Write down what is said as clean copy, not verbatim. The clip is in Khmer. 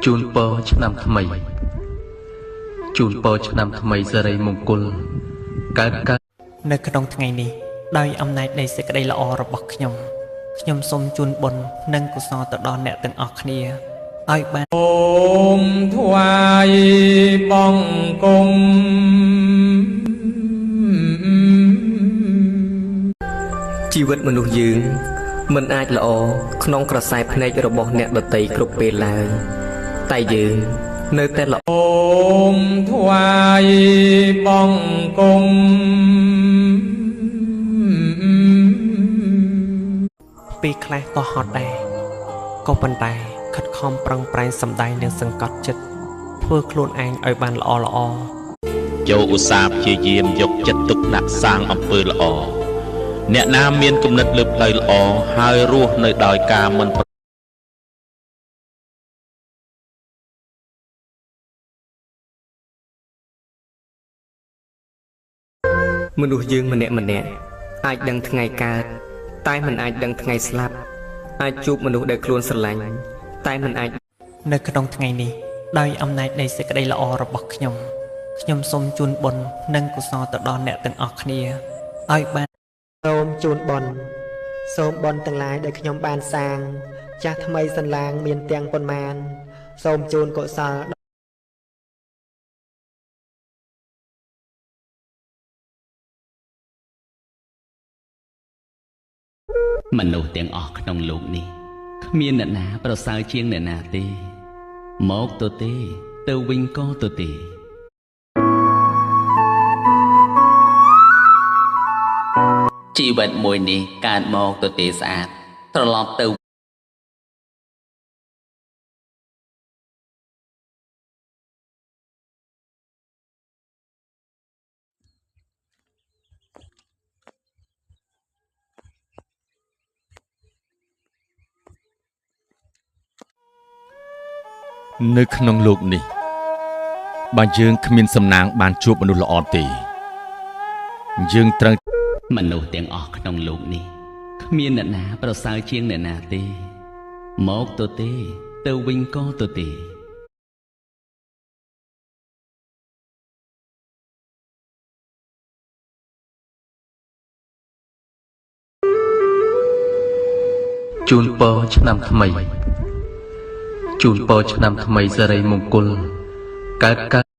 ជូនពរឆ្នាំថ្មីជូនពរឆ្នាំថ្មីសិរីមង្គលកើតកើត នៅក្នុងថ្ងៃនេះដោយអំណាចនៃសេចក្តីល្អរបស់ខ្ញុំខ្ញុំសូមជូនបុណ្យនិងកុសលទៅដល់អ្នកទាំងអស់គ្នាឲ្យបាន សូមថ្វាយបង្គំ ជីវិតមនុស្សយើងមិនអាចល្អក្នុងក្រសែភ្នែករបស់អ្នកដទៃគ្រប់ពេលឡើយតែយើងនៅតែល្អ សូមថ្វាយបង្គំ ពេលខ្លះក៏ហត់ដែរក៏ប៉ុន្តែខិតខំប្រឹងប្រែងសម្ដែងនិងសង្កត់ចិត្តធ្វើខ្លួនឯងឲ្យបានល្អល្អ ចូលឧស្សាហ៍ព្យាយាមយកចិត្តទុកដាក់សាងអំពើល្អអ្នកណាមានគំនិតលើផ្លូវល្អហើយរស់នៅដោយការមិន មនុស្សយើងម្នាក់ម្នាក់អាចដឹងថ្ងៃកើតតែមិនអាចដឹងថ្ងៃស្លាប់អាចជួបមនុស្សដែលខ្លួនស្រឡាញ់តែមិនអាច នៅក្នុងថ្ងៃនេះដោយអំណាចនៃសេចក្តីល្អរបស់ខ្ញុំខ្ញុំសូមជូនបុណ្យនិងកុសលទៅដល់អ្នកទាំងអស់គ្នាឲ្យបាន សូមជូនបុណ្យសូមបុណ្យទាំងឡាយដែលខ្ញុំបានសាង ចាស់ថ្មីសន្លាងមានទាំងប៉ុន្មាន សូមជូនកុសល មនុស្សទាំងអស់ក្នុងលោកនេះគ្មានអ្នកណាប្រសើរជាងអ្នកណាទេមកទៅទេទៅវិញក៏ទៅទេជីវិតមួយនេះកើតមកទៅទេស្អាតត្រឡប់ទៅ នៅក្នុងលោកនេះបើយើងគ្មានសំណាងបានជួបមនុស្សល្អទេយើងត្រូវ មនុស្សទាំងអស់ក្នុងលោកនេះគ្មានអ្នកណាប្រសើរជាងអ្នកណាទេមកទៅទេទៅវិញក៏ទៅទេ ជូនពរឆ្នាំថ្មីជូនពរឆ្នាំថ្មីសិរីមង្គលកើតកើត